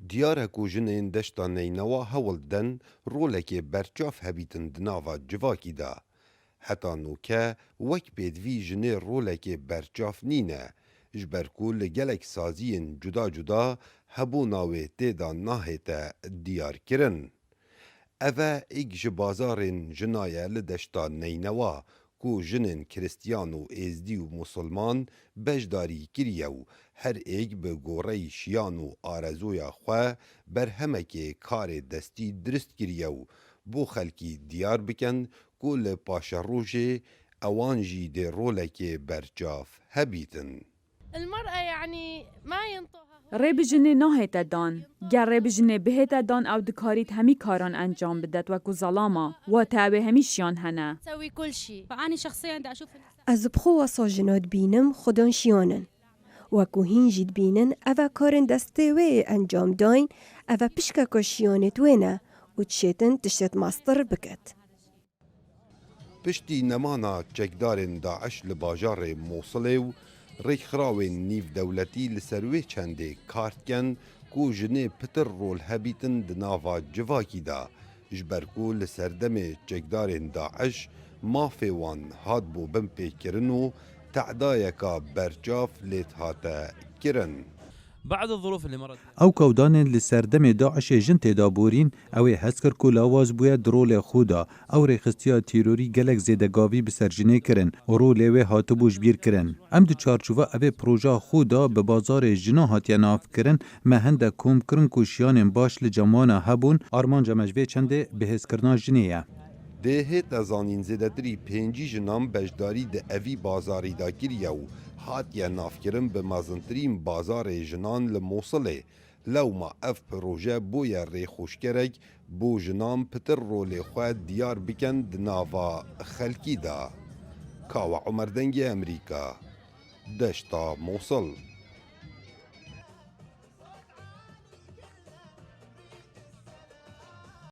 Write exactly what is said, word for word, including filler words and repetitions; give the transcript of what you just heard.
Diyar e ku jinên deşta Neynewa hewl didin rolekê berçav hebîtin di nava civakî de. Heta nûke wek pêdivî jinê rolekê berçav nîne, ji ber ku li gelek saziyên cuda cuda hebûna wê tê de nahête diyarkirin. Ev e êk ji bazarên jina ye li deşta Neynewa ku jinên Kristiyan û Êzdî û Musulman beşdarî kiriye û her êk bi goreyî şiyan û arezoya xwe berhemekê karê destî dirust kiriye û bo xelkî diyar bikin ku li paşerojê ewan jî dê rolekê berçav hebîtin. المرأة يعني ما ينطوها Rê bi jinê nahête dan. Ger rê bi jinê bihête dan ew dikarît hemî karan encam bidet wekû zelama. Wate ew ê hemî şiyan hene. تسوي كل شيء. فأني شخصيا دا أشوف إن Ez bi xwe wesa jina dibînim, xwedan şiyan in. Wekû hîn jî dibînin, ev e karên destê wê yê encam dayîn, ev e pişkeka şiyanêt wê ne û dişêtin tiştêt mestir biket. Piştî nemana çekdarên DAIŞ li bajarê Mosilê û rêkxirawên nîvdewletî li ser wê çendê kar dikin ku jinê pitir rol hebîtin di nava civakî de, ji ber ku li serdemê çekdarên DAIŞ mafê wan hat bo binpêkirin û tehdayeka berçav lê dihate kirin. بعد الظروف اللي مرت Ew kewdanên li serdemê DAIŞê jin tê de borîn, ew ê hez kir ku lawaz bûye di rolê xwe de. Ew rêxistiya terorî gelek zêdegavî bi ser jinê kirin û rolê wê hatibû ji bîr kirin. Em di çarçova evê proja xwe de bi bazarê jinan hatiye navkirin, me hindek kom kirin ku şiyanên baş li cem wana hebûn, armanca me ji vê çendê bihêzkirina jinê ye. Dê hête zanîn zêdetirî pêncî jinan beşdarî di evî bazarî de kiriye û hatiye navkirin bi mezintirîn bazarê jinan li Mosilê. Lewma ev proje bûye rêxuşkerek bo jinan pitir rolê xwe diyar bikin di nava xelkî de. Kawa Omer Dengê Emerîka, Deşta Mosil.